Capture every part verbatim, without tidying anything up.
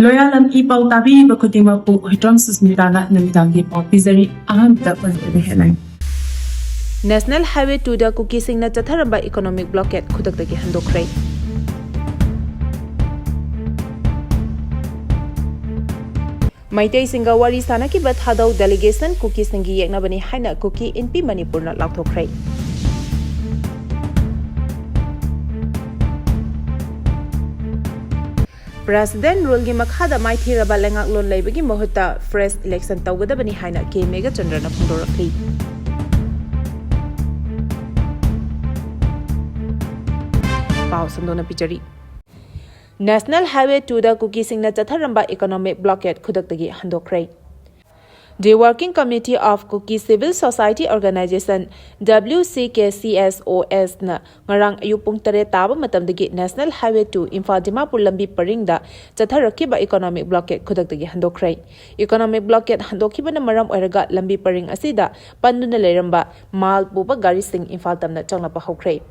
ꯂꯣꯌꯥꯂꯝ E ꯄꯥꯎ ꯇꯥꯕꯤꯔꯤꯕ ꯈꯨꯗꯤꯡꯃꯛꯄꯨ ꯍꯨꯏꯗ꯭ꯔꯣꯝ ꯁꯨꯁꯃꯤꯇꯥꯅ ꯅꯨꯃꯤꯗꯥꯡꯒꯤ ꯄꯥꯎ ꯄꯤꯖꯔꯤ꯫ ꯑꯍꯥꯟꯕꯗ ꯃꯔꯨꯑꯣꯏꯕ headline꯫ National Highway two ꯗ ꯀꯨꯀꯤꯁꯤꯡꯅ ꯆꯠꯊꯔꯝꯕ economic blockade ꯈꯨꯗꯛꯇꯒꯤ ꯍꯟꯗꯣꯛꯈ꯭ꯔꯦ꯫ ꯃꯩꯇꯩꯁꯤꯡꯒ ꯋꯥꯔꯤ ꯁꯥꯅꯈꯤꯕ ꯊꯥꯗꯧ delegation ꯀꯨꯀꯤꯁꯤꯡꯒꯤ ꯌꯦꯛꯅꯕꯅꯤ ꯍꯥꯏꯅ ꯀꯨꯀꯤ ꯏꯟꯄꯤ ꯃꯅꯤꯄꯨꯔꯅ ꯂꯥꯎꯊꯣꯛꯈ꯭ꯔꯦ꯫ President ruleꯒꯤ ꯃꯈꯥꯗ ꯃꯥꯏꯊꯤꯔꯕ ꯂꯩꯉꯥꯛꯂꯣꯟ ꯂꯩꯕꯒꯤ ꯃꯍꯨꯠꯇ fresh election ꯇꯧꯒꯗꯕꯅꯤ ꯍꯥꯏꯅ ꯀꯦ ꯃꯦꯘꯆꯟꯗ꯭ꯔꯅ ꯐꯣꯡꯗꯣꯔꯛꯂꯤ꯫ ꯄꯥꯎ ꯁꯟꯗꯣꯛꯅ ꯄꯤꯖꯔꯤ꯫ National Highway two the ꯀꯨꯀꯤꯁꯤꯡꯅ ꯆꯠꯊꯔꯝꯕ economic blockade ꯈꯨꯗꯛꯇꯒꯤ ꯍꯟꯗꯣꯛꯈ꯭ꯔꯦ꯫ The Working Committee of Kuki Civil Society Organization, W C K C S O S ꯅ ꯉꯔꯥꯡ ꯑꯌꯨꯛ ꯄꯨꯡ ꯇꯔꯦꯠ ꯇꯥꯕ ꯃꯇꯝꯗꯒꯤ National Highway two Imphal Dimapur ꯂꯝꯕꯤ ꯄꯔꯤꯡꯗ ꯆꯠꯊꯔꯛꯈꯤꯕ economic blockade ꯈꯨꯗꯛꯇꯒꯤ ꯍꯟꯗꯣꯛꯈ꯭ꯔꯦ꯫ Economic blockade ꯍꯟꯗꯣꯛꯈꯤꯕꯅ ꯃꯔꯝ ꯑꯣꯏꯔꯒ ꯂꯝꯕꯤ ꯄꯔꯤꯡ ꯑꯁꯤꯗ ꯄꯟꯗꯨꯅ ꯂꯩꯔꯝꯕ ꯃꯥꯜ ꯄꯨꯕ ꯒꯥꯔꯤꯁꯤꯡ ꯏꯝꯐꯥꯜ ꯇꯝꯅ ꯆꯪꯂꯛꯄ ꯍꯧꯈ꯭ꯔꯦ꯫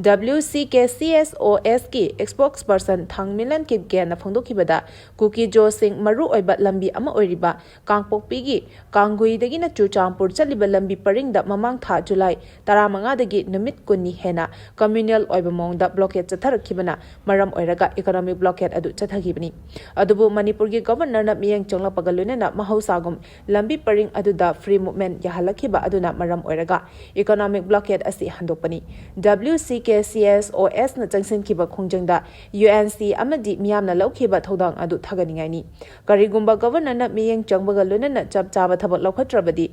W C K C S O S ꯀꯤ spokesperson ꯊꯥꯡꯃꯤꯂꯟ ꯀꯤꯞꯒꯦꯟꯅ ꯐꯣꯡꯗꯣꯛꯈꯤꯕꯗ, ꯀꯨꯀꯤ ꯖꯣꯁꯤꯡ ꯃꯔꯨꯑꯣꯏꯕ ꯂꯝꯕꯤ ꯑꯃ ꯑꯣꯏꯔꯤꯕ ꯀꯥꯡꯄꯣꯛꯄꯤꯒꯤ ꯀꯥꯡꯒꯨꯏꯗꯒꯤꯅ ꯆꯨꯔꯆꯥꯟꯄꯨꯔ ꯆꯠꯂꯤꯕ ꯂꯝꯕꯤ ꯄꯔꯤꯡꯗ ꯃꯃꯥꯡ ꯊꯥ ꯖꯨꯂꯥꯏ ꯇꯔꯥꯃꯉꯥꯗꯒꯤ ꯅꯨꯃꯤꯠ ꯀꯨꯟꯅꯤ ꯍꯦꯟꯅ communal ꯑꯣꯏꯕ ꯃꯑꯣꯡꯗ blockade ꯆꯠꯊꯔꯛꯈꯤꯕꯅ ꯃꯔꯝ ꯑꯣꯏꯔꯒ economic blockade ꯑꯗꯨ ꯆꯠꯊꯈꯤꯕꯅꯤ꯫ ꯑꯗꯨꯕꯨ ꯃꯅꯤꯄꯨꯔꯒꯤ governorꯅ ꯃꯤꯠꯌꯦꯡ ꯆꯪꯂꯛꯄꯒ ꯂꯣꯏꯅꯅ ꯃꯍꯧꯁꯥꯒꯨꯝ ꯂꯝꯕꯤ ꯄꯔꯤꯡ ꯑꯗꯨꯗ free movement ꯌꯥꯍꯜꯂꯛꯈꯤꯕ ꯑꯗꯨꯅ ꯃꯔꯝ ꯑꯣꯏꯔꯒ economic blockade ꯑꯁꯤ ꯍꯟꯗꯣꯛꯄꯅꯤ꯫ W C K C S O S ꯅ ꯆꯪꯁꯤꯟꯈꯤꯕ ꯈꯣꯡꯖꯪꯗ U N C ꯑꯃꯗꯤ ꯃꯤꯌꯥꯝꯅ ꯂꯧꯈꯤꯕ ꯊꯧꯗꯥꯡ ꯑꯗꯨ ꯊꯥꯒꯠꯅꯤꯡꯉꯥꯏꯅꯤ꯫ ꯀꯔꯤꯒꯨꯝꯕ governorꯅ ꯃꯤꯠꯌꯦꯡ ꯆꯪꯕꯒ ꯂꯣꯏꯅꯅ ꯆꯞ ꯆꯥꯕ ꯊꯕꯛ ꯂꯧꯈꯠꯇ꯭ꯔꯕꯗꯤ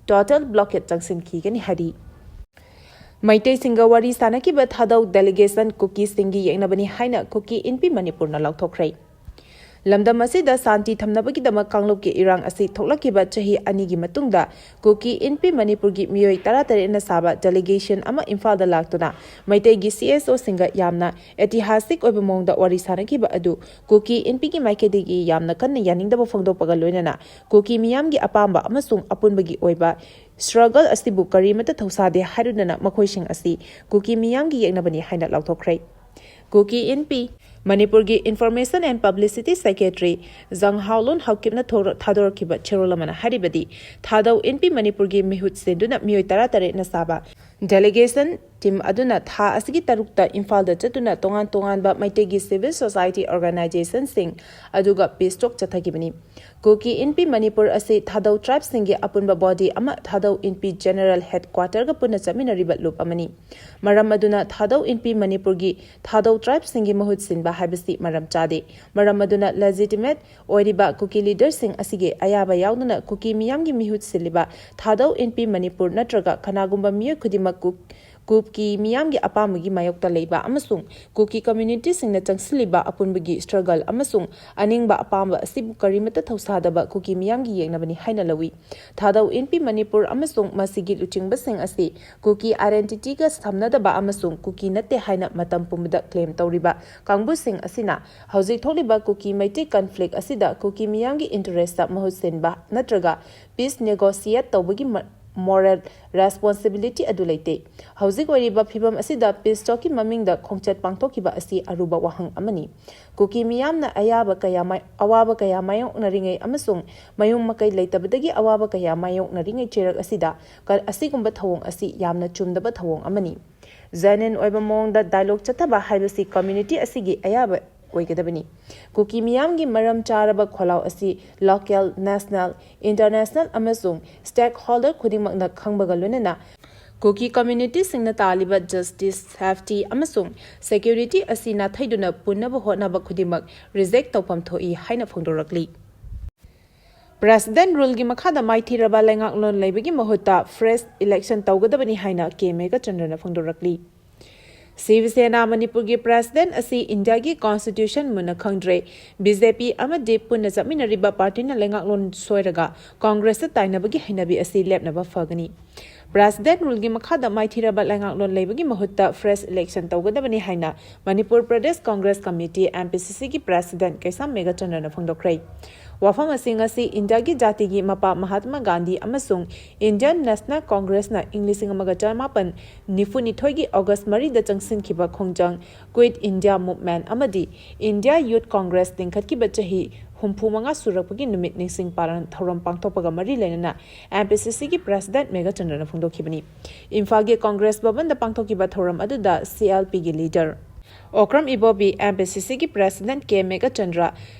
total blockade ꯆꯪꯁꯤꯟꯈꯤꯒꯅꯤ ꯍꯥꯏꯔꯤ꯫ ꯃꯩꯇꯩꯁꯤꯡꯒ ꯋꯥꯔꯤ ꯁꯥꯅꯈꯤꯕ ꯊꯥꯗꯧ delegation ꯀꯨꯀꯤꯁꯤꯡꯒꯤ ꯌꯦꯛꯅꯕꯅꯤ ꯍꯥꯏꯅ ꯀꯨꯀꯤ ꯏꯟꯄꯤ ꯃꯅꯤꯄꯨꯔꯅ ꯂꯥꯎꯊꯣꯛꯈ꯭ꯔꯦ꯫ ꯂꯝꯗꯝ ꯑꯁꯤꯗ ꯁꯥꯟꯇꯤ ꯊꯝꯅꯕꯒꯤꯗꯃꯛ ꯀꯥꯡꯂꯨꯞꯀꯤ ꯏꯔꯥꯡ ꯑꯁꯤ ꯊꯣꯛꯂꯛꯈꯤꯕ ꯆꯍꯤ ꯑꯅꯤꯒꯤ ꯃꯇꯨꯡꯗ ꯀꯨꯀꯤ ꯏꯟꯄꯤ ꯃꯅꯤꯄꯨꯔꯒꯤ ꯃꯤꯑꯣꯏ ꯇꯔꯥꯇꯔꯦꯠꯅ ꯁꯥꯕ delegation ꯑꯃ ꯏꯝꯐꯥꯜꯗ ꯂꯥꯛꯇꯨꯅ ꯃꯩꯇꯩꯒꯤ C S O ꯁꯤꯡꯒ ꯌꯥꯝꯅ ꯑꯩꯇꯤꯍꯥꯁꯤꯛ ꯑꯣꯏꯕ ꯃꯑꯣꯡꯗ ꯋꯥꯔꯤ ꯁꯥꯅꯈꯤꯕ ꯑꯗꯨ ꯀꯨꯀꯤ ꯏꯟꯄꯤꯒꯤ ꯃꯥꯏꯀꯩꯗꯒꯤ ꯌꯥꯝꯅ ꯀꯟꯅ ꯌꯥꯅꯤꯡꯗꯕ ꯐꯣꯡꯗꯣꯛꯄꯒ ꯂꯣꯏꯅꯅ ꯀꯨꯀꯤ ꯃꯤꯌꯥꯝꯒꯤ ꯑꯄꯥꯝꯕ ꯑꯃꯁꯨꯡ ꯑꯄꯨꯟꯕꯒꯤ ꯑꯣꯏꯕ struggle ꯑꯁꯤꯕꯨ ꯀꯔꯤꯃꯠꯇ ꯊꯧꯁꯥꯗꯦ ꯍꯥꯏꯔꯨꯗꯅ ꯃꯈꯣꯏꯁꯤꯡ ꯑꯁꯤ ꯀꯨꯀꯤ ꯃꯤꯌꯥꯝꯒꯤ ꯌꯦꯛꯅꯕꯅꯤ ꯍꯥꯏꯅ ꯂꯥꯎꯊꯣꯛꯈ꯭ꯔꯦ꯫ ꯀꯨꯀꯤ ꯏꯟꯄꯤ ꯃꯅꯤꯄꯨꯔꯒꯤ Information and Publicity Secretary ꯖꯪꯍꯥꯎꯂꯨꯟ ꯍꯥꯎꯀꯤꯞꯅ ꯊꯣꯔ-, ꯊꯥꯗꯣꯔꯛꯈꯤꯕ ꯆꯦꯔꯣꯜ ꯑꯃꯅ ꯍꯥꯏꯔꯤꯕꯗꯤ, ꯊꯥꯗꯧ ꯏꯟꯄꯤ ꯃꯅꯤꯄꯨꯔꯒꯤ ꯃꯤꯍꯨꯠ ꯁꯤꯟꯗꯨꯅ ꯃꯤꯑꯣꯏ ꯇꯔꯥꯇꯔꯦꯠꯅ ꯁꯥꯕ delegation team ꯑꯗꯨꯅ ꯊꯥ ꯑꯁꯤꯒꯤ ꯇꯔꯨꯛꯇ ꯏꯝꯐꯥꯜꯗ ꯆꯠꯇꯨꯅ ꯇꯣꯉꯥꯟ ꯇꯣꯉꯥꯟꯕ ꯃꯩꯇꯩꯒꯤ civil society organizationꯁꯤꯡ ꯑꯗꯨꯒ peace talk ꯆꯠꯊꯈꯤꯕꯅꯤ꯫ ꯀꯨꯀꯤ ꯏꯟꯄꯤ ꯃꯅꯤꯄꯨꯔ ꯑꯁꯤ ꯊꯥꯗꯧ tribeꯁꯤꯡꯒꯤ ꯑꯄꯨꯟꯕ body ꯑꯃ, ꯊꯥꯗꯧ ꯏꯟꯄꯤ general headquarterꯒ ꯄꯨꯟꯅ ꯆꯠꯃꯤꯟꯅꯔꯤꯕ ꯂꯨꯞ ꯑꯃꯅꯤ꯫ ꯃꯔꯝ ꯑꯗꯨꯅ ꯊꯥꯗꯧ ꯏꯟꯄꯤ ꯃꯅꯤꯄꯨꯔꯒꯤ ꯊꯥꯗꯧ tribeꯁꯤꯡꯒꯤ ꯃꯍꯨꯠ ꯁꯤꯟꯕ ꯍꯥꯏꯕꯁꯤ ꯃꯔꯝ ꯆꯥꯗꯦ꯫ ꯃꯔꯝ ꯑꯗꯨꯅ legitimate ꯑꯣꯏꯔꯤꯕ ꯀꯨꯀꯤ leaderꯁꯤꯡ ꯑꯁꯤꯒꯤ ꯑꯌꯥꯕ ꯌꯥꯎꯗꯅ ꯀꯨꯀꯤ ꯃꯤꯌꯥꯝꯒꯤ ꯃꯤꯍꯨꯠ ꯁꯤꯜꯂꯤꯕ ꯊꯥꯗꯧ ꯏꯟꯄꯤ ꯃꯅꯤꯄꯨꯔ ꯅꯠꯇ꯭ꯔꯒ ꯀꯅꯥꯒꯨꯝꯕ ꯃꯤꯑꯣꯏ ꯈꯨꯗꯤꯡꯃꯛ ꯀꯨꯛ-, ꯀꯨꯀꯤ ꯃꯤꯌꯥꯝꯒꯤ ꯑꯄꯥꯝꯕꯒꯤ ꯃꯥꯌꯣꯛꯇ ꯂꯩꯕ ꯑꯃꯁꯨꯡ ꯀꯨꯀꯤ communityꯁꯤꯡꯅ ꯆꯪꯁꯤꯜꯂꯤꯕ ꯑꯄꯨꯟꯕꯒꯤ struggle ꯑꯃꯁꯨꯡ ꯑꯅꯤꯡꯕ ꯑꯄꯥꯝꯕ ꯑꯁꯤꯕꯨ ꯀꯔꯤꯃꯠꯇ ꯊꯧꯁꯥꯗꯕ ꯀꯨꯀꯤ ꯃꯤꯌꯥꯝꯒꯤ ꯌꯦꯛꯅꯕꯅꯤ ꯍꯥꯏꯅ ꯂꯧꯏ꯫ ꯊꯥꯗꯧ ꯏꯟꯄꯤ ꯃꯅꯤꯄꯨꯔ ꯑꯃꯁꯨꯡ ꯃꯁꯤꯒꯤ ꯂꯨꯆꯤꯡꯕꯁꯤꯡ ꯑꯁꯤ ꯀꯨꯀꯤ identityꯒ ꯁꯝꯅꯗꯕ ꯑꯃꯁꯨꯡ ꯀꯨꯀꯤ ꯅꯠꯇꯦ ꯍꯥꯏꯅ ꯃꯇꯝ ꯄꯨꯝꯕꯗ claim ꯇꯧꯔꯤꯕ ꯀꯥꯡꯕꯨꯁꯤꯡ ꯑꯁꯤꯅ ꯍꯧꯖꯤꯛ ꯊꯣꯛꯂꯤꯕ ꯀꯨꯀꯤ ꯃꯩꯇꯩ conflict ꯑꯁꯤꯗ ꯀꯨꯀꯤ ꯃꯤꯌꯥꯝꯒꯤ interestꯇ ꯃꯍꯨꯠ ꯁꯤꯟꯕ ꯅꯠꯇ꯭ꯔꯒ peace negotiate ꯇꯧꯕꯒꯤ ꯃ-, moral responsibility ꯑꯗꯨ ꯂꯩꯇꯦ꯫ ꯍꯧꯖꯤꯛ ꯑꯣꯏꯔꯤꯕ ꯐꯤꯚꯝ ꯑꯁꯤꯗ peace talkꯀꯤ ꯃꯃꯤꯡꯗ ꯈꯣꯡꯆꯠ ꯄꯥꯡꯊꯣꯛꯈꯤꯕ ꯑꯁꯤ ꯑꯔꯨꯕ ꯋꯥꯍꯪ ꯑꯃꯅꯤ꯫ ꯀꯨꯀꯤ ꯃꯤꯌꯥꯝꯅ ꯑꯌꯥꯕ ꯀꯌꯥ ꯃꯥꯏ-, ꯑꯋꯥꯕ ꯀꯌꯥ ꯃꯥꯌꯣꯛꯅꯔꯤꯉꯩ ꯑꯃꯁꯨꯡ ꯃꯌꯨꯝ ꯃꯀꯩ ꯂꯩꯇꯕꯗꯒꯤ ꯑꯋꯥꯕ ꯀꯌꯥ ꯃꯥꯌꯣꯛꯅꯔꯤꯉꯩ ꯆꯩꯔꯛ ꯑꯁꯤꯗ ꯀ-, ꯑꯁꯤꯒꯨꯝꯕ ꯊꯧꯑꯣꯡ ꯑꯁꯤ ꯌꯥꯝꯅ ꯆꯨꯝꯗꯕ ꯊꯧꯑꯣꯡ ꯑꯃꯅꯤ꯫ Genuine ꯑꯣꯏꯕ ꯃꯑꯣꯡꯗ dialogue ꯆꯠꯊꯕ ꯍꯥꯏꯕꯁꯤ community ꯑꯁꯤꯒꯤ ꯑꯌꯥꯕ ꯑꯣꯏꯒꯗꯕꯅꯤ꯫ ꯀꯨꯀꯤ ꯃꯤꯌꯥꯝꯒꯤ ꯃꯔꯝ ꯆꯥꯔꯕ ꯈꯣꯜꯂꯥꯎ ꯑꯁꯤ local, national, international ꯑꯃꯁꯨꯡ stakeholder ꯈꯨꯗꯤꯡꯃꯛꯅ ꯈꯪꯕꯒ ꯂꯣꯏꯅꯅ ꯀꯨꯀꯤ communityꯁꯤꯡꯅ ꯇꯥꯜꯂꯤꯕ justice, safety ꯑꯃꯁꯨꯡ security ꯑꯁꯤ ꯅꯥꯊꯩꯗꯨꯅ ꯄꯨꯅꯕ ꯍꯣꯠꯅꯕ ꯈꯨꯗꯤꯡꯃꯛ reject ꯇꯧꯐꯝ ꯊꯣꯛꯏ ꯍꯥꯏꯅ ꯐꯣꯡꯗꯣꯔꯛꯂꯤ꯫ President ruleꯒꯤ ꯃꯈꯥꯗ ꯃꯥꯏꯊꯤꯔꯕ ꯂꯩꯉꯥꯛꯂꯣꯟ ꯂꯩꯕꯒꯤ ꯃꯍꯨꯠꯇ fresh election ꯇꯧꯒꯗꯕꯅꯤ ꯍꯥꯏꯅ ꯀꯦ ꯃꯦꯘꯆꯟꯗ꯭ꯔꯅ ꯐꯣꯡꯗꯣꯔꯛꯂꯤ꯫ ꯁꯤꯕ ꯁꯦꯅꯥ ꯃꯅꯤꯄꯨꯔꯒꯤ president ꯑꯁꯤ ꯏꯟꯗꯤꯌꯥꯒꯤ constitution ꯃꯨꯟꯅ ꯈꯪꯗ꯭ꯔꯦ꯫ ꯕꯤ ꯖꯦ ꯄꯤ ꯑꯃꯗꯤ ꯄꯨꯟꯅ ꯆꯠꯃꯤꯟꯅꯔꯤꯕ partyꯅ ꯂꯩꯉꯥꯛꯂꯣꯟ ꯁꯣꯏꯔꯒ ꯀꯣꯡꯒ꯭ꯔꯦꯁꯇ ꯇꯥꯏꯅꯕꯒꯤ ꯍꯩꯅꯕꯤ ꯑꯁꯤ ꯂꯦꯞꯅꯕ ꯐꯒꯅꯤ꯫ President ruleꯒꯤ ꯃꯈꯥꯗ ꯃꯥꯏꯊꯤꯔꯕ ꯂꯩꯉꯥꯛꯂꯣꯟ ꯂꯩꯕꯒꯤ ꯃꯍꯨꯠꯇ fresh election ꯇꯧꯒꯗꯕꯅꯤ ꯍꯥꯏꯅ ꯃꯅꯤꯄꯨꯔ ꯄ꯭ꯔꯗꯦꯁ ꯀꯣꯡꯒ꯭ꯔꯦꯁ ꯀꯃꯤꯇꯤ, MPCCꯒꯤ president ꯀꯩꯁꯥꯝ ꯃꯦꯘꯆꯟꯗ꯭ꯔꯅ ꯐꯣꯡꯗꯣꯛꯈ꯭ꯔꯦ꯫ ꯋꯥꯐꯝ ꯑꯁꯤ ꯉꯁꯤ ꯏꯟꯗꯤꯌꯥꯒꯤ ꯖꯥꯇꯤꯒꯤ ꯃꯄꯥ ꯃꯍꯥꯠꯃ ꯒꯥꯟꯙꯤ ꯑꯃꯁꯨꯡ Indian National Congressꯅ ꯏꯪ ꯂꯤꯁꯤꯡ ꯑꯃꯒ ꯆꯃꯥꯄꯟ ꯅꯤꯐꯨ ꯅꯤꯊꯣꯏꯒꯤ ꯑꯣꯒꯁ ꯃꯔꯤꯗ ꯆꯪꯁꯤꯟꯈꯤꯕ ꯈꯣꯡꯖꯪ Quit India Movement ꯑꯃꯗꯤ India Youth Congress ꯂꯤꯡꯈꯠꯈꯤꯕ ꯆꯍꯤ ꯍꯨꯝꯐꯨ ꯃꯉꯥ ꯁꯨꯔꯛꯄꯒꯤ ꯅꯨꯃꯤꯠ ꯅꯤꯡꯁꯤꯡ ꯄꯥꯂꯟ ꯊꯧꯔꯝ ꯄꯥꯡꯊꯣꯛꯄꯒ ꯃꯔꯤ ꯂꯩꯅꯅ MPCCꯒꯤ president ꯃꯦꯘꯆꯟꯗ꯭ꯔꯅ ꯐꯣꯡꯗꯣꯛꯈꯤꯕꯅꯤ꯫ ꯏꯝꯐꯥꯜꯒꯤ ꯀꯣꯡꯒ꯭ꯔꯦꯁ ꯚꯕꯟꯗ ꯄꯥꯡꯊꯣꯛꯈꯤꯕ ꯊꯧꯔꯝ ꯑꯗꯨꯗ CLPꯒꯤ leader ꯑꯣꯀ꯭ꯔꯝ ꯏꯕꯣꯕꯤ, MPCCꯒꯤ president ꯀꯦ ꯃꯦꯘꯆꯟꯗ꯭ꯔ,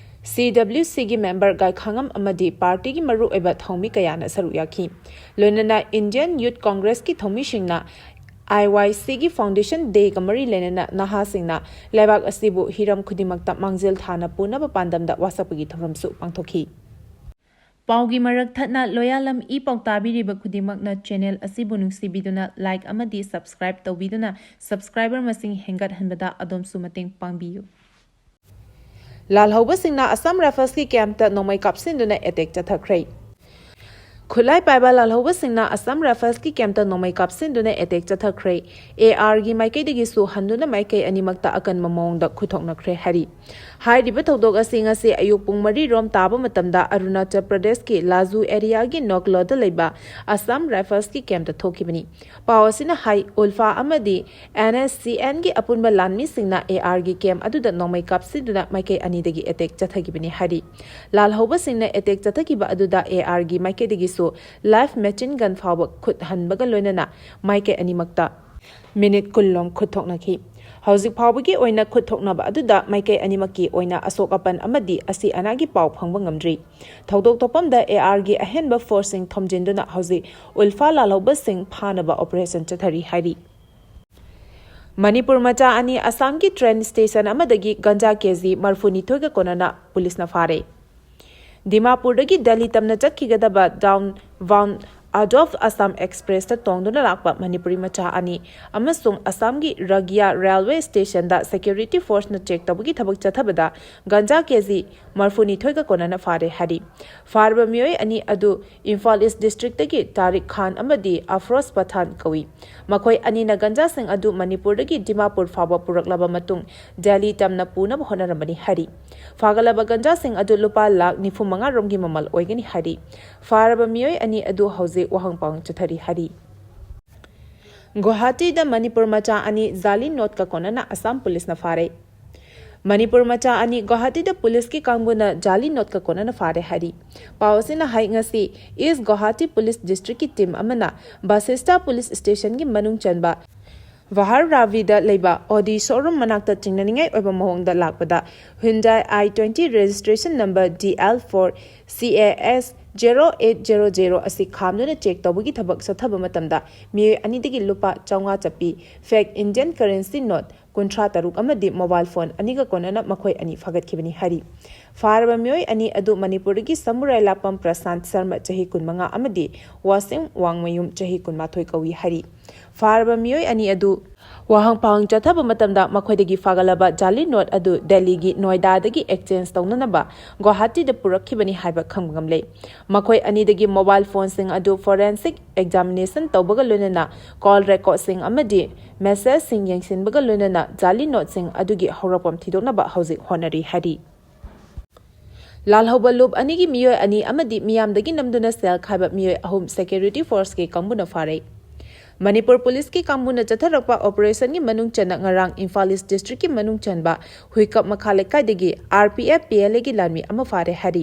CWCꯒꯤ member ꯒꯥꯏꯈꯥꯉꯝ ꯑꯃꯗꯤ partyꯒꯤ ꯃꯔꯨꯑꯣꯏꯕ ꯊꯧꯃꯤ ꯀꯌꯥꯅ ꯁꯔꯨꯛ ꯌꯥꯈꯤ꯫ ꯂꯣꯏꯅꯅ Indian Youth Congressꯀꯤ ꯊꯧꯃꯤꯁꯤꯡꯅ IYCꯒꯤ foundation dayꯒ ꯃꯔꯤ ꯂꯩꯅꯅ ꯅꯍꯥꯁꯤꯡꯅ ꯂꯩꯕꯥꯛ ꯑꯁꯤꯕꯨ ꯍꯤꯔꯝ ꯈꯨꯗꯤꯡꯃꯛꯇ ꯃꯥꯡꯖꯤꯜ ꯊꯥꯅ ꯄꯨꯅꯕ ꯄꯥꯟꯗꯝꯗ ꯋꯥꯁꯛꯄꯒꯤ ꯊꯧꯔꯝꯁꯨ ꯄꯥꯡꯊꯣꯛꯈꯤ꯫ ꯄꯥꯎꯒꯤ ꯃꯔꯛ ꯊꯠꯅ ꯂꯣꯌꯥꯂꯝ ꯏ ꯄꯥꯎ ꯇꯥꯕꯤꯔꯤꯕ ꯈꯨꯗꯤꯡꯃꯛꯅ channel ꯑꯁꯤꯕꯨ ꯅꯨꯡꯁꯤꯕꯤꯗꯨꯅ like ꯑꯃꯗꯤ subscribe ꯇꯧꯕꯤꯗꯨꯅ subscriber ꯃꯁꯤꯡ ꯍꯦꯟꯒꯠꯍꯟꯕꯗ ꯑꯗꯣꯝꯁꯨ ꯃꯇꯦꯡ ꯄꯥꯡꯕꯤꯌꯨ꯫ ꯂꯥꯜꯍꯧꯕꯁꯤꯡꯅ Assam Riflesꯀꯤ campꯇ ꯅꯣꯡꯃꯩ ꯀꯥꯞꯁꯤꯟꯗꯨꯅ attack ꯆꯠꯊꯈ꯭ꯔꯦ꯫ ꯈꯨꯠꯂꯥꯏ ꯄꯥꯏꯕ ꯂꯥꯜꯍꯧꯕꯁꯤꯡꯅ Assam Riflesꯀꯤ campꯇ ꯅꯣꯡꯃꯩ ꯀꯥꯞꯁꯤꯟꯗꯨꯅ attack ꯆꯠꯊꯈ꯭ꯔꯦ꯫ ARꯒꯤ ꯃꯥꯏꯀꯩꯗꯒꯤꯁꯨ ꯍꯟꯗꯨꯅ ꯃꯥꯏꯀꯩ ꯑꯅꯤꯃꯛꯇ ꯑꯀꯟꯕ ꯃꯑꯣꯡꯗ ꯈꯨꯠꯊꯣꯛꯅꯈ꯭ꯔꯦ ꯍꯥꯏꯔꯤ꯫ ꯍꯥꯏꯔꯤꯕ ꯊꯧꯗꯣꯛ ꯑꯁꯤ ꯉꯁꯤ ꯑꯌꯨꯛ ꯄꯨꯡ ꯃꯔꯤ ꯔꯣꯝ ꯇꯥꯕ ꯃꯇꯝꯗ ꯑꯔꯨꯅꯥꯆꯜ ꯄ꯭ꯔꯗꯦꯁꯀꯤ ꯂꯥꯖꯨ areaꯒꯤ ꯅꯣꯛꯂꯣꯗ ꯂꯩꯕ Assam Riflesꯀꯤ campꯇ ꯊꯣꯛꯈꯤꯕꯅꯤ꯫ ꯄꯥꯎ ꯑꯁꯤꯅ ꯍꯥꯏ, ULFA ꯑꯃꯗꯤ NSCNꯒꯤ ꯑꯄꯨꯟꯕ ꯂꯥꯟꯃꯤꯁꯤꯡꯅ ARꯒꯤ camp ꯑꯗꯨꯗ ꯅꯣꯡꯃꯩ ꯀꯥꯞꯁꯤꯟꯗꯨꯅ ꯃꯥꯏꯀꯩ ꯑꯅꯤꯗꯒꯤ attack ꯆꯠꯊꯈꯤꯕꯅꯤ ꯍꯥꯏꯔꯤ꯫ ꯂꯥꯜꯍꯧꯕꯁꯤꯡꯅ attack ꯆꯠꯊꯈꯤꯕ ꯑꯗꯨꯗ ARꯒꯤ ꯃꯥꯏꯀꯩꯗꯒꯤꯁꯨ live machine gun ꯐꯥꯎꯕ ꯈꯨꯠ ꯍꯟꯕꯒ ꯂꯣꯏꯅꯅ ꯃꯥꯏꯀꯩ ꯑꯅꯤꯃꯛꯇ minute ꯀꯨꯟ ꯂꯣꯝ ꯈꯨꯠ ꯊꯣꯛꯅꯈꯤ꯫ ꯍꯧꯖꯤꯛ ꯐꯥꯎꯕꯒꯤ ꯑꯣꯏꯅ ꯈꯨꯠ ꯊꯣꯛꯅꯕ ꯑꯗꯨꯗ ꯃꯥꯏꯀꯩ ꯑꯅꯤꯃꯛꯀꯤ ꯑꯣꯏꯅ ꯑꯁꯣꯛ ꯑꯄꯟ ꯑꯃꯗꯤ ꯑꯁꯤ ꯑꯅꯥꯒꯤ ꯄꯥꯎ ꯐꯪꯕ ꯉꯝꯗ꯭ꯔꯤ꯫ ꯊꯧꯗꯣꯛ ꯊꯣꯛꯐꯝꯗ ARꯒꯤ ꯑꯍꯦꯟꯕ forceꯁꯤꯡ ꯊꯣꯝꯖꯤꯟꯗꯨꯅ ꯍꯧꯖꯤꯛ ULFA ꯂꯥꯜꯍꯧꯕꯁꯤꯡ ꯐꯥꯅꯕ operation ꯆꯠꯊꯔꯤ ꯍꯥꯏꯔꯤ꯫ ꯃꯅꯤꯄꯨꯔ ꯃꯆꯥ ꯑꯅꯤ ꯑꯁꯥꯝꯒꯤ train station ꯑꯃꯗꯒꯤ ꯒꯟꯖꯥ KG ꯃꯔꯐꯨ ꯅꯤꯊꯣꯏꯒ ꯀꯣꯟꯅꯅ ꯄꯨꯂꯤꯁꯅ ꯐꯥꯔꯦ꯫ ꯗꯤꯃꯥꯄꯨꯔꯗꯒꯤ ꯗꯦꯜꯂꯤ ꯇꯝꯅ ꯆꯠꯈꯤꯒꯗꯕ down bound out of Assam ꯑꯦꯛꯁꯄ꯭ꯔꯦꯁꯇ ꯇꯣꯡꯗꯨꯅ ꯂꯥꯛꯄ ꯃꯅꯤꯄꯨꯔꯤ ꯃꯆꯥ ꯑꯅꯤ ꯑꯃꯁꯨꯡ ꯑꯁꯥꯝꯒꯤ ꯔꯒꯤꯌꯥ ꯔꯦꯜꯋꯦ ꯁ꯭ꯇꯦꯁꯟꯗ ꯁꯦꯀ꯭ꯌꯨꯔꯤꯇꯤ ꯐꯣꯔꯁꯅ ꯆꯦꯛ ꯇꯧꯕꯒꯤ ꯊꯕꯛ ꯆꯠꯊꯕꯗ ꯒꯟꯖꯥ ꯀꯦꯖꯤ ꯃꯔꯐꯨꯅꯤꯊꯣꯏꯒ ꯀꯣꯟꯅꯅ ꯐꯥꯔꯦ ꯍꯥꯏꯔꯤ꯫ ꯐꯥꯔꯕ ꯃꯤꯑꯣꯏ ꯑꯅꯤ ꯑꯗꯨ ꯏꯝꯐꯥꯜ ꯏꯁ ꯗꯤꯁꯇ꯭ꯔꯤꯛꯇꯒꯤ ꯇꯥꯔꯤꯛ ꯈꯥꯟ ꯑꯃꯗꯤ ꯑꯐ꯭ꯔꯣꯖ ꯄꯊꯥꯟ ꯀꯧꯏ꯫ ꯃꯈꯣꯏ ꯑꯅꯤꯅ ꯒꯟꯖꯥꯁꯤꯡ ꯑꯗꯨ ꯃꯅꯤꯄꯨꯔꯗꯒꯤ ꯗꯤꯃꯥꯄꯨꯔ ꯐꯥꯎꯕ ꯄꯨꯔꯛꯂꯕ ꯃꯇꯨꯡ ꯗꯦꯜꯂꯤ ꯇꯝꯅ ꯄꯨꯅꯕ ꯍꯣꯠꯅꯔꯝꯕꯅꯤ ꯍꯥꯏꯔꯤ꯫ ꯐꯥꯒꯠꯂꯕ ꯒꯟꯖꯥꯁꯤꯡ ꯑꯗꯨ ꯂꯨꯄꯥ ꯂꯥꯈ ꯅꯤꯐꯨ ꯃꯉꯥ ꯔꯣꯝꯒꯤ ꯃꯃꯜ ꯑꯣꯏꯒꯅꯤ ꯍꯥꯏꯔꯤ꯫ ꯐꯥꯔꯕ ꯃꯤꯑꯣꯏ ꯑꯅꯤ ꯑꯗꯨ ꯍꯧꯖꯤꯛ ꯋꯥꯍꯪ ꯄꯥꯎꯍꯪ ꯆꯠꯊꯔꯤ ꯍꯥꯏꯔꯤ꯫ ꯒꯨꯋꯥꯍꯥꯇꯤꯗ ꯃꯅꯤꯄꯨꯔ ꯃꯆꯥ ꯑꯅꯤ ꯖꯥꯂꯤ ꯅꯣꯠꯀ ꯀꯣꯟꯅꯅ ꯑꯁꯥꯝ ꯄꯨꯂꯤꯁꯅ ꯐꯥꯔꯦ꯫ ꯃꯅꯤꯄꯨꯔ ꯃꯆꯥ ꯑꯅꯤ ꯒꯨꯋꯥꯍꯥꯇꯤꯗ ꯄꯨꯂꯤꯁꯀꯤ ꯀꯥꯡꯕꯨꯅ ꯖꯥꯂꯤ ꯅꯣꯠꯀ ꯀꯣꯟꯅꯅ ꯐꯥꯔꯦ ꯍꯥꯏꯔꯤ꯫ ꯄꯥꯎ ꯑꯁꯤꯅ ꯍꯥꯏ, ꯉꯁꯤ ꯏꯁ ꯒꯨꯋꯥꯍꯥꯇꯤ ꯄꯨꯂꯤꯁ ꯗꯤꯁꯇ꯭ꯔꯤꯛꯀꯤ ꯇꯤꯝ ꯑꯃꯅ ꯕꯥꯁꯤꯁꯇꯥ ꯄꯨꯂꯤꯁ ꯁ꯭ꯇꯦꯁꯟꯒꯤ ꯃꯅꯨꯡ ꯆꯟꯕ ꯚꯥꯍꯔ ꯔꯥꯕꯤꯗ ꯂꯩꯕ ꯑꯣꯗꯤ ꯁꯣꯔꯨꯝ ꯃꯅꯥꯛꯇ ꯆꯤꯡꯅꯅꯤꯡꯉꯥꯏ ꯑꯣꯏꯕ ꯃꯑꯣꯡꯗ ꯂꯥꯛꯄꯗ Hyundai I twenty registration number D L four C A S zero eight zero zero ꯑꯁꯤ ꯈꯥꯝꯗꯨꯅ ꯆꯦꯛ ꯇꯧꯕꯒꯤ ꯊꯕꯛ ꯆꯠꯊꯕ ꯃꯇꯝꯗ ꯃꯤꯑꯣꯏ ꯑꯅꯤꯗꯒꯤ ꯂꯨꯄꯥ ꯆꯥꯝꯃꯉꯥ ꯆꯠꯄꯤ fake Indian currency note ꯀꯨꯟꯊ꯭ꯔꯥ ꯇꯔꯨꯛ ꯑꯃꯗꯤ ꯃꯣꯕꯥꯏꯜ ꯐꯣꯟ ꯑꯅꯤꯒ ꯀꯣꯟꯅꯅ ꯃꯈꯣꯏ ꯑꯅꯤ ꯐꯥꯒꯠꯈꯤꯕꯅꯤ ꯍꯥꯏꯔꯤ꯫ ꯐꯥꯔꯕ ꯃꯤꯑꯣꯏ ꯑꯅꯤ ꯑꯗꯨ ꯃꯅꯤꯄꯨꯔꯗꯒꯤ ꯁꯃꯨꯔꯥꯏ ꯂꯥꯛꯄꯝ ꯄ꯭ꯔꯁꯥꯟꯠ ꯁꯔꯃ ꯆꯍꯤ ꯀꯨꯟꯃꯉꯥ ꯑꯃꯗꯤ ꯋꯥꯁꯤꯝ ꯋꯥꯡꯃꯌꯨꯝ ꯆꯍꯤ ꯀꯨꯟꯃꯥꯊꯣꯏ ꯀꯧꯏ ꯍꯥꯏꯔꯤ꯫ ꯐꯥꯔꯕ ꯃꯤꯑꯣꯏ ꯑꯅꯤ ꯑꯗꯨ ꯋꯥꯍꯪ ꯄꯥꯎꯍꯪ ꯆꯠꯊꯕ ꯃꯇꯝꯗ ꯃꯈꯣꯏꯗꯒꯤ ꯐꯥꯒꯠꯂꯕ ꯖꯥꯂꯤ ꯅꯣꯠ ꯑꯗꯨ ꯗꯦꯜꯂꯤꯒꯤ ꯅꯣꯏꯗꯥꯗꯒꯤ exchange ꯇꯧꯅꯅꯕ ꯒꯨꯋꯥꯍꯥꯇꯤꯗ ꯄꯨꯔꯛꯈꯤꯕꯅꯤ ꯍꯥꯏꯕ ꯈꯪꯕ ꯉꯝꯂꯦ꯫ ꯃꯈꯣꯏ ꯑꯅꯤꯗꯒꯤ ꯃꯣꯕꯥꯏꯜ ꯐꯣꯟꯁꯤꯡ ꯑꯗꯨ forensic examination ꯇꯧꯕꯒ ꯂꯣꯏꯅꯅ call recordꯁꯤꯡ ꯑꯃꯗꯤ messageꯁꯤꯡ ꯌꯦꯡꯁꯤꯟꯕꯒ ꯂꯣꯏꯅꯅ ꯖꯥꯂꯤ ꯅꯣꯠꯁꯤꯡ ꯑꯗꯨꯒꯤ ꯍꯧꯔꯛꯐꯝ ꯊꯤꯗꯣꯛꯅꯕ ꯍꯧꯖꯤꯛ ꯍꯣꯠꯅꯔꯤ ꯍꯥꯏꯔꯤ꯫ ꯂꯥꯜꯍꯧꯕ ꯂꯨꯞ ꯑꯅꯤꯒꯤ ꯃꯤꯑꯣꯏ ꯑꯅꯤ ꯑꯃꯗꯤ ꯃꯤꯌꯥꯝꯗꯒꯤ ꯅꯝꯗꯨꯅ ꯁꯦꯜ ꯈꯥꯏꯕ ꯃꯤꯑꯣꯏ ꯑꯍꯨꯝ ꯁꯦꯀ꯭ꯌꯨꯔꯤꯇꯤ ꯐꯣꯔꯁꯀꯤ ꯀꯥꯡꯕꯨꯅ ꯐꯥꯔꯦ꯫ ꯃꯅꯤꯄꯨꯔ ꯄꯨꯂꯤꯁꯀꯤ ꯀꯥꯡꯕꯨꯅ ꯆꯠꯊꯔꯛꯄ ꯑꯣꯄꯔꯦꯁꯟꯒꯤ ꯃꯅꯨꯡ ꯆꯟꯅ ꯉꯔꯥꯡ ꯏꯝꯐꯥꯜ ꯏꯁ ꯗꯤꯁꯇ꯭ꯔꯤꯛꯀꯤ ꯃꯅꯨꯡ ꯆꯟꯕ ꯍꯨꯏꯀꯞ ꯃꯈꯥ ꯂꯩꯀꯥꯏꯗꯒꯤ R P F P L Aꯒꯤ ꯂꯥꯟꯃꯤ ꯑꯃ ꯐꯥꯔꯦ ꯍꯥꯏꯔꯤ꯫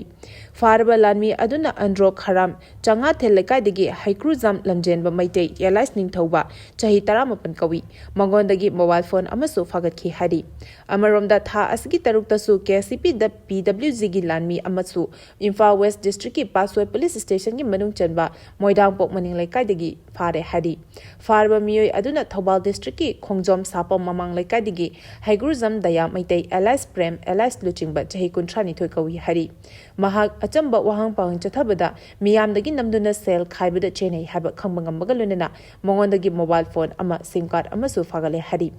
ꯐꯥꯔꯕ ꯂꯥꯟꯃꯤ ꯑꯗꯨꯅ ꯑꯟꯗ꯭ꯔꯣ ꯈꯔꯥꯝ ꯆꯉꯥꯊꯦꯜ ꯂꯩꯀꯥꯏꯗꯒꯤ ꯍꯩꯀ꯭ꯔꯨꯖꯝ ꯂꯝꯖꯦꯟꯕ ꯃꯩꯇꯩ alias ꯅꯤꯡꯊꯧꯕ ꯆꯍꯤ ꯇꯔꯥꯃꯥꯄꯟ ꯀꯧꯏ꯫ ꯃꯉꯣꯟꯗꯒꯤ ꯃꯣꯕꯥꯏꯜ ꯐꯣꯟ ꯑꯃꯁꯨ ꯐꯥꯒꯠꯈꯤ ꯍꯥꯏꯔꯤ꯫ ꯑꯃꯔꯣꯝꯗ ꯊꯥ ꯑꯁꯤꯒꯤ ꯇꯔꯨꯛꯇꯁꯨ K C P ꯗ P W Gꯒꯤ ꯂꯥꯟꯃꯤ ꯑꯃꯁꯨ ꯏꯝꯐꯥꯜ ꯋꯦꯁ ꯗꯤꯁꯇ꯭ꯔꯤꯛꯀꯤ ꯄꯥꯠꯁꯣꯏ ꯄꯨꯂꯤꯁ ꯁ꯭ꯇꯦꯁꯟꯒꯤ ꯃꯅꯨꯡ ꯆꯟꯕ ꯃꯣꯏꯗꯥꯡꯄꯣꯛ ꯃꯅꯤꯡ ꯂꯩꯀꯥꯏꯗꯒꯤ ꯐꯥꯔꯦ ꯍꯥꯏꯔꯤ꯫ ꯐꯥꯔꯕ ꯃꯤꯑꯣꯏ ꯑꯗꯨꯅ ꯊꯧꯕꯥꯜ ꯗꯤꯁꯇ꯭ꯔꯤꯛꯀꯤ ꯈꯣꯡꯖꯣꯝ ꯁꯥꯄꯝ ꯃꯃꯥꯡ ꯂꯩꯀꯥꯏꯗꯒꯤ ꯍꯩꯒ꯭ꯔꯨꯖꯝ ꯗꯌꯥ ꯃꯩꯇꯩ alias ꯄ꯭ꯔꯦꯝ alias ꯂꯨꯆꯤꯡꯕ ꯆꯍꯤ ꯀꯨꯟꯊ꯭ꯔꯥꯅꯤꯊꯣꯏ ꯀꯧꯏ ꯍꯥꯏꯔꯤ꯫ ꯃꯍꯥꯛ ꯑꯆꯝꯕ ꯋꯥꯍꯪ ꯄꯥꯎꯍꯪ ꯆꯠꯊꯕꯗ ꯃꯤꯌꯥꯝꯗꯒꯤ ꯅꯝꯗꯨꯅ ꯁꯦꯜ ꯈꯥꯏꯕꯗ ꯆꯦꯟꯅꯩ ꯍꯥꯏꯕ ꯈꯪꯕ ꯉꯝꯕꯒ ꯂꯣꯏꯅꯅ ꯃꯉꯣꯟꯗꯒꯤ ꯃꯣꯕꯥꯏꯜ ꯐꯣꯟ ꯑꯃ ꯁꯤꯝ ꯀꯥꯔꯗ ꯑꯃꯁꯨ ꯐꯥꯒꯠꯂꯦ ꯍꯥꯏꯔꯤ꯫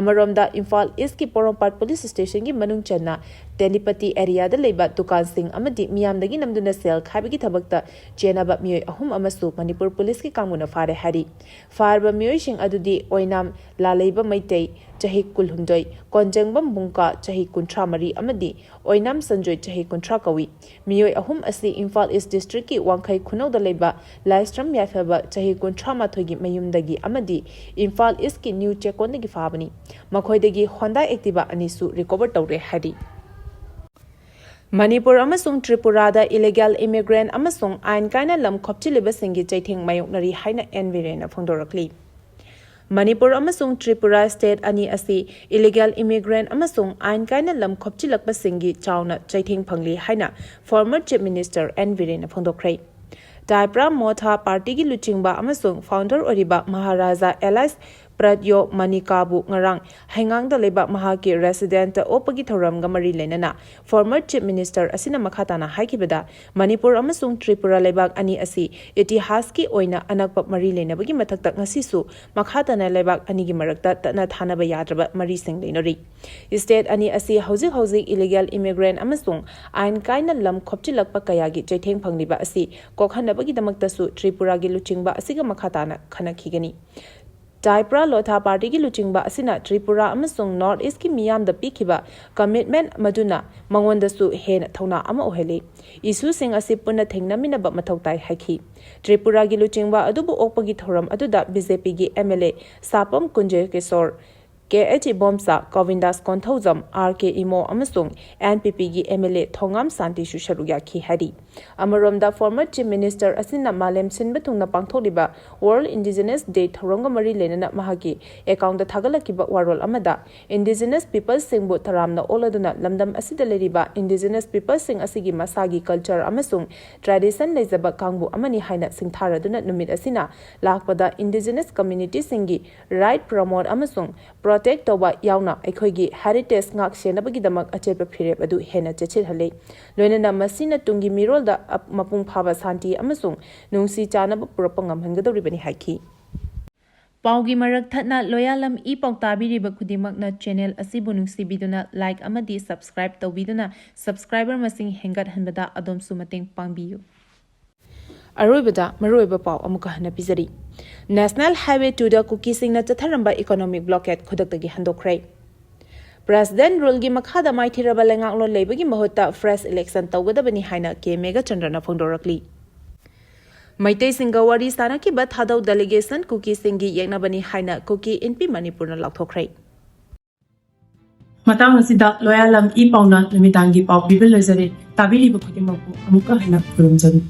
ꯑꯃꯔꯣꯝꯗ ꯏꯝꯐꯥꯜ ꯏꯁꯀꯤ ꯄꯣꯔꯣꯝꯄꯥꯠ ꯄꯨꯂꯤꯁ ꯁ꯭ꯇꯦꯁꯟꯒꯤ ꯃꯅꯨꯡ ꯆꯟꯅ ꯇꯦꯂꯤꯄꯇꯤ ꯑꯦꯔꯤꯌꯥꯗ ꯂꯩꯕ ꯗꯨꯀꯥꯟꯁꯤꯡ ꯑꯃꯗꯤ ꯃꯤꯌꯥꯝꯗꯒꯤ ꯅꯝꯗꯨꯅ ꯁꯦꯜ ꯈꯥꯏꯕꯒꯤ ꯊꯕꯛꯇ ꯆꯦꯟꯅꯕ ꯃꯤꯑꯣꯏ ꯑꯍꯨꯝ ꯑꯃꯁꯨ ꯃꯅꯤꯄꯨꯔ ꯄꯨꯂꯤꯁꯀꯤ ꯀꯥꯡꯕꯨꯅ ꯐꯥꯔꯦ ꯍꯥꯏꯔꯤ꯫ ꯐꯥꯔꯕ ꯃꯤꯑꯣꯏꯁꯤꯡ ꯑꯗꯨꯗꯤ ꯑꯣꯏꯅꯥꯝ ꯂꯥꯂꯩꯕ ꯃꯩꯇꯩ, ꯆꯍꯤ ꯀꯨꯟꯍꯨꯝꯗꯣꯏ, ꯀꯣꯟꯖꯪꯕꯝ ꯕꯨꯡꯀꯥ, ꯆꯍꯤ ꯀꯨꯟꯊ꯭ꯔꯥ ꯃꯔꯤ, ꯑꯃꯗꯤ ꯑꯣꯏꯅꯥꯝ ꯁꯟꯖꯣꯏ, ꯆꯍꯤ ꯀꯨꯟꯊ꯭ꯔꯥ ꯀꯧꯏ꯫ ꯃꯤꯑꯣꯏ ꯑꯍꯨꯝ ꯑꯁꯤ ꯏꯝꯐꯥꯜ ꯏꯁ ꯗꯤꯁꯇ꯭ꯔꯤꯛꯀꯤ ꯋꯥꯡꯈꯩ ꯈꯨꯅꯧꯗ ꯂꯩꯕ ꯂꯥꯏꯁ꯭ꯔꯝ ꯌꯥꯏꯐꯕ, ꯆꯍꯤ ꯀꯨꯟꯊ꯭ꯔꯥ ꯃꯥꯊꯣꯏꯒꯤ ꯃꯌꯨꯝꯗꯒꯤ ꯑꯃꯗꯤ ꯏꯝꯐꯥꯜ ꯏꯁꯀꯤ ꯅ꯭ꯌꯨ ꯆꯦꯛꯀꯣꯟꯗꯒꯤ ꯐꯥꯕꯅꯤ꯫ ꯃꯈꯣꯏꯗꯒꯤ ꯍꯣꯟꯗꯥ ꯑꯦꯛꯇꯤꯚꯥ ꯑꯅꯤꯁꯨ ꯔꯤꯀꯣꯚꯔ ꯇꯧꯔꯦ ꯍꯥꯏꯔꯤ꯫ ꯃꯅꯤꯄꯨꯔ ꯑꯃꯁꯨꯡ ꯇ꯭ꯔꯤꯄꯨꯔꯥꯗ ꯏꯂꯤꯒꯦꯜ ꯏꯃꯤꯒ꯭ꯔꯦꯟ ꯑꯃꯁꯨꯡ ꯑꯥꯏꯟ ꯀꯥꯏꯅ ꯂꯝ ꯈꯣꯞꯆꯤꯜꯂꯤꯕꯁꯤꯡꯒꯤ ꯆꯩꯊꯦꯡ ꯃꯥꯌꯣꯛꯅꯔꯤ ꯍꯥꯏꯅ ꯑꯦꯟ ꯕꯤꯔꯦꯟꯅ ꯐꯣꯡꯗꯣꯔꯛꯂꯤ꯫ ꯃꯅꯤꯄꯨꯔ ꯑꯃꯁꯨꯡ ꯇ꯭ꯔꯤꯄꯨꯔꯥ ꯁ꯭ꯇꯦꯠ ꯑꯅꯤ ꯑꯁꯤ ꯏꯂꯤꯒꯦꯜ ꯏꯃꯤꯒ꯭ꯔꯦꯟ ꯑꯃꯁꯨꯡ ꯑꯥꯏꯟ ꯀꯥꯏꯅ ꯂꯝ ꯈꯣꯞꯆꯤꯜꯂꯛꯄꯁꯤꯡꯒꯤ ꯆꯥꯎꯅ ꯆꯩꯊꯦꯡ ꯐꯪꯂꯤ ꯍꯥꯏꯅ ꯐꯣꯔꯃꯔ ꯆꯤꯐ ꯃꯤꯅꯤꯁꯇꯔ ꯑꯦꯟ ꯕꯤꯔꯦꯟꯅ ꯐꯣꯡꯗꯣꯛꯈ꯭ꯔꯦ꯫ ꯇꯥꯏꯄ꯭ꯔꯥ ꯃꯣꯊꯥ ꯄꯥꯔꯇꯤꯒꯤ ꯂꯨꯆꯤꯡꯕ ꯑꯃꯁꯨꯡ ꯐꯥꯎꯟꯗꯔ ꯑꯣꯏꯔꯤꯕ ꯃꯍꯥꯔꯥꯖꯥ ꯑꯦꯂꯥꯏꯁ ꯄ꯭ꯔꯠꯌꯣ ꯃꯅꯤꯀꯥꯕꯨ ꯉꯔꯥꯡ ꯍꯩꯉꯥꯡꯗ ꯂꯩꯕ ꯃꯍꯥꯛꯀꯤ ꯔꯦꯁꯤꯗꯦꯟꯇ ꯑꯣꯛꯄꯒꯤ ꯊꯧꯔꯝꯒ ꯃꯔꯤ ꯂꯩꯅꯅ ꯐꯣꯔꯃꯔ ꯆꯤꯐ ꯃꯤꯅꯤꯁꯇꯔ ꯑꯁꯤꯅ ꯃꯈꯥ ꯇꯥꯅ ꯍꯥꯏꯈꯤꯕꯗ, ꯃꯅꯤꯄꯨꯔ ꯑꯃꯁꯨꯡ ꯇ꯭ꯔꯤꯄꯨꯔꯥ ꯂꯩꯕꯥꯛ ꯑꯅꯤ ꯑꯁꯤ ꯏꯇꯤꯍꯥꯁꯀꯤ ꯑꯣꯏꯅ ꯑꯅꯛꯄ ꯃꯔꯤ ꯂꯩꯅꯕꯒꯤ ꯃꯊꯛꯇ ꯉꯁꯤꯁꯨ ꯃꯈꯥ ꯇꯥꯅ ꯂꯩꯕꯥꯛ ꯑꯅꯤꯒꯤ ꯃꯔꯛꯇ ꯇꯠꯅ ꯊꯥꯅꯕ ꯌꯥꯗ꯭ꯔꯕ ꯃꯔꯤꯁꯤꯡ ꯂꯩꯅꯔꯤ꯫ ꯁ꯭ꯇꯦꯠ ꯑꯅꯤ ꯑꯁꯤ ꯍꯧꯖꯤꯛ ꯍꯧꯖꯤꯛ ꯏꯂꯤꯒꯦꯜ ꯏꯃꯤꯒ꯭ꯔꯦꯟ ꯑꯃꯁꯨꯡ ꯑꯥꯏꯟ ꯀꯥꯏꯅ ꯂꯝ ꯈꯣꯞꯆꯤꯜꯂꯛꯄ ꯀꯌꯥꯒꯤ ꯆꯩꯊꯦꯡ ꯐꯪꯂꯤꯕ ꯑꯁꯤ ꯀꯣꯛꯍꯟꯅꯕꯒꯤꯗꯃꯛꯇꯁꯨ ꯇ꯭ꯔꯤꯄꯨꯔꯥꯒꯤ ꯂꯨꯆꯤꯡꯕ ꯑꯁꯤꯒ ꯃꯈꯥ ꯇꯥꯅ ꯈꯟꯅꯈꯤꯒꯅꯤ꯫ ꯇꯥꯏꯄ꯭ꯔꯥ ꯂꯣꯊꯥ ꯄꯥꯔꯇꯤꯒꯤ ꯂꯨꯆꯤꯡꯕ ꯑꯁꯤꯅ ꯇ꯭ꯔꯤꯄꯨꯔꯥ ꯑꯃꯁꯨꯡ ꯅꯣꯔꯠ ꯏꯁꯀꯤ ꯃꯤꯌꯥꯝꯗ ꯄꯤꯈꯤꯕ ꯀꯃꯤꯠꯃꯦꯟ ꯃꯗꯨꯅ ꯃꯉꯣꯟꯗꯁꯨ ꯍꯦꯟꯅ ꯊꯧꯅꯥ ꯑꯃ ꯑꯣꯏꯍꯜꯂꯤ꯫ ꯏꯁꯨꯁꯤꯡ ꯑꯁꯤ ꯄꯨꯟꯅ ꯊꯦꯡꯅꯃꯤꯟꯅꯕ ꯃꯊꯧ ꯇꯥꯏ ꯍꯥꯏꯈꯤ꯫ ꯇ꯭ꯔꯤꯄꯨꯔꯥꯒꯤ ꯂꯨꯆꯤꯡꯕ ꯑꯗꯨꯕꯨ ꯑꯣꯛꯄꯒꯤ ꯊꯧꯔꯝ ꯑꯗꯨꯗ ꯕꯤ ꯖꯦ ꯄꯤꯒꯤ M L A Sapam Kunje Kishor, K H Ibomcha, Govindas Konthoujam, R K Imo ꯑꯃꯁꯨꯡ ꯑꯦꯟ ꯄꯤ ꯄꯤꯒꯤ ꯑꯦꯝ ꯑꯦꯜ ꯑꯦ ꯊꯣꯉꯥꯝ ꯁꯥꯟꯇꯤꯁꯨ ꯁꯔꯨꯛ ꯌꯥꯈꯤ ꯍꯥꯏꯔꯤ꯫ ꯑꯃꯔꯣꯝꯗ, ꯐꯣꯔꯃꯔ ꯆꯤꯐ ꯃꯤꯅꯤꯁꯇꯔ ꯑꯁꯤꯅ ꯃꯥꯂꯦꯝ ꯁꯤꯟꯕ ꯊꯨꯡꯅ ꯄꯥꯡꯊꯣꯛꯂꯤꯕ ꯋꯥꯔꯜꯗ ꯏꯟꯗꯤꯖꯤꯅꯁ ꯗꯦ ꯊꯧꯔꯝꯒ ꯃꯔꯤ ꯂꯩꯅꯅ ꯃꯍꯥꯛꯀꯤ ꯑꯦꯀꯥꯎꯟꯗ ꯊꯥꯒꯠꯂꯛꯈꯤꯕ ꯋꯥꯔꯣꯜ ꯑꯃꯗ, ꯏꯟꯗꯤꯖꯤꯅꯁ ꯄꯤꯄꯜꯁꯤꯡꯕꯨ ꯇꯔꯥꯝꯅ ꯑꯣꯛꯂꯗꯨꯅ ꯂꯝꯗꯝ ꯑꯁꯤꯗ ꯂꯩꯔꯤꯕ ꯏꯟꯗꯤꯖꯤꯅꯁ ꯄꯤꯄꯜꯁꯤꯡ ꯑꯁꯤꯒꯤ ꯃꯁꯥꯒꯤ ꯀꯜꯆꯔ ꯑꯃꯁꯨꯡ ꯇ꯭ꯔꯦꯗꯤꯁꯟ ꯂꯩꯖꯕ ꯀꯥꯡꯕꯨ ꯑꯃꯅꯤ ꯍꯥꯏꯅ ꯁꯤꯡꯊꯥꯔꯗꯨꯅ ꯅꯨꯃꯤꯠ ꯑꯁꯤꯅ ꯂꯥꯛꯄꯗ ꯏꯟꯗꯤꯖꯤꯅꯁ ꯀꯝꯃ꯭ꯌꯨꯅꯤꯇꯤꯁꯤꯡꯒꯤ ꯔꯥꯏꯠ ꯄ꯭ꯔꯃꯣꯠ ꯑꯃꯁꯨꯡ ꯄ꯭ꯔꯣꯇꯦꯛ ꯇꯧꯕ ꯌꯥꯎꯅ ꯑꯩꯈꯣꯏꯒꯤ ꯍꯦꯔꯤꯇꯦꯖ ꯉꯥꯛ ꯁꯦꯟꯅꯕꯒꯤꯗꯃꯛ ꯑꯆꯦꯠꯄ ꯐꯤꯔꯦꯞ ꯑꯗꯨ ꯍꯦꯟꯅ ꯆꯦꯠꯁꯤꯜꯍꯜꯂꯤ꯫ ꯂꯣꯏꯅꯅ ꯃꯁꯤꯅ ꯇꯨꯡꯒꯤ ꯃꯤꯔꯣꯜꯗ ꯑꯞ-, ꯃꯄꯨꯡ ꯐꯥꯕ ꯁꯥꯟꯇꯤ ꯑꯃꯁꯨꯡ ꯅꯨꯡꯁꯤ ꯆꯥꯟꯅꯕ ꯄꯨꯔꯛꯄ ꯉꯝꯍꯟꯒꯗꯧꯔꯤꯕꯅꯤ ꯍꯥꯏꯈꯤ꯫ ꯄꯥꯎꯒꯤ ꯃꯔꯛ ꯊꯠꯅ ꯂꯣꯌꯥꯂꯝ ꯏ ꯄꯥꯎ ꯇꯥꯕꯤꯔꯤꯕ ꯈꯨꯗꯤꯡꯃꯛꯅ ꯆꯦꯅꯦꯜ ꯑꯁꯤꯕꯨ ꯅꯨꯡꯁꯤꯕꯤꯗꯨꯅ ꯂꯥꯏꯛ ꯑꯃꯗꯤ ꯁꯕꯁꯀ꯭ꯔꯥꯏꯕ ꯇꯧꯕꯤꯗꯨꯅ ꯁꯕꯁꯀ꯭ꯔꯥꯏꯕꯔ ꯃꯁꯤꯡ ꯍꯦꯟꯒꯠꯍꯟꯕꯗ ꯑꯗꯣꯝꯁꯨ ꯃꯇꯦꯡ ꯄꯥꯡꯕꯤꯌꯨ꯫ ꯑꯔꯣꯏꯕꯗ ꯃꯔꯨꯑꯣꯏꯕ ꯄꯥꯎ ꯑꯃꯨꯛꯀ ꯍꯟꯅ ꯄꯤꯖꯔꯤ꯫ ꯅꯦꯁꯅꯦꯜ ꯍꯥꯏꯋꯦ ꯇꯨꯗ ꯀꯨꯀꯤꯁꯤꯡꯅ ꯆꯠꯊꯔꯝꯕ ꯏꯀꯣꯅꯣꯃꯤꯛ ꯕ꯭ꯂꯣꯀꯦꯠ ꯈꯨꯗꯛꯇꯒꯤ ꯍꯟꯗꯣꯛꯈ꯭ꯔꯦ꯫ ꯄ꯭ꯔꯦꯁꯤꯗꯦꯟꯠ ꯔꯨꯜꯒꯤ ꯃꯈꯥꯗ ꯃꯥꯏꯊꯤꯔꯕ ꯂꯩꯉꯥꯛꯂꯣꯟ ꯂꯩꯕꯒꯤ ꯃꯍꯨꯠꯇ ꯐ꯭ꯔꯦꯁ ꯏꯂꯦꯛꯁꯟ ꯇꯧꯒꯗꯕꯅꯤ ꯍꯥꯏꯅ ꯀꯦ ꯃꯦꯘꯆꯟꯗ꯭ꯔꯅ ꯐꯣꯡꯗꯣꯔꯛꯂꯤ꯫ ꯃꯩꯇꯩꯁꯤꯡꯒ ꯋꯥꯔꯤ ꯁꯥꯅꯈꯤꯕ ꯊꯥꯗꯧ ꯗꯦꯂꯤꯒꯦꯁꯟ ꯀꯨꯀꯤꯁꯤꯡꯒꯤ ꯌꯦꯛꯅꯕꯅꯤ ꯍꯥꯏꯅ ꯀꯨꯀꯤ ꯏꯟꯄꯤ ꯃꯅꯤꯄꯨꯔꯅ ꯂꯥꯎꯊꯣꯛꯈ꯭ꯔꯦ꯫ ꯃꯇꯥꯡ ꯑꯁꯤꯗ ꯂꯣꯌꯥꯂꯝ ꯏ ꯄꯥꯎꯅ ꯅꯨꯃꯤꯗꯥꯡꯒꯤ ꯄꯥꯎ ꯄꯤꯕ ꯂꯣꯏꯖꯔꯦ꯫ ꯇꯥꯕꯤꯔꯤꯕ ꯈꯨꯗꯤꯡꯃꯛꯄꯨ ꯑꯃꯨꯛꯀ ꯍꯟꯅ ꯈꯨꯔꯨꯝꯖꯔꯤ꯫